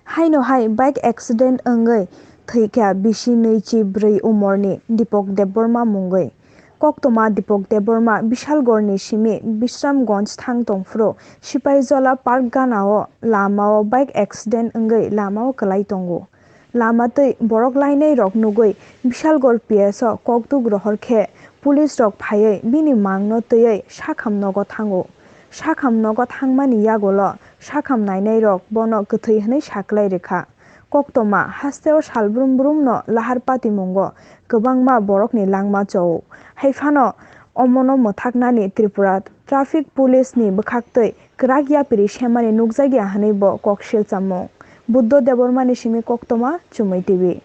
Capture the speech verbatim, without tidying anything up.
Haino hai bike accident wngwi thwikha bisi nwichi bwrwi umorni Dipok Debbarma mungwi. Koktwma Dipok Debbarma Bishalgarhni simi Bisramganj thang tongphuru Sipaijala Park ganao lamao bike accident wngwi lamao kwlai tongo. Lama twi borok lainairok nugwi Bishalgarh P S o kokduk rohor khe police rok phaiwi bini mangno twiwi sakham nogo thango. Sakham nogo thangmani yagulo sakham nainairok bono kwthwi hwnwi saklai rwkha. Koktwma hasteo salbrum brumno lahar patimungo kwbangma borokni langma chao. Haiphano omono mwthaknani Tripura Traffic Police ni bwkhaktwi kwrak yapiri semani nukjakya hwnwi bo kok silchamung. Buddho Debbarmani simi koktwma Chumui T V.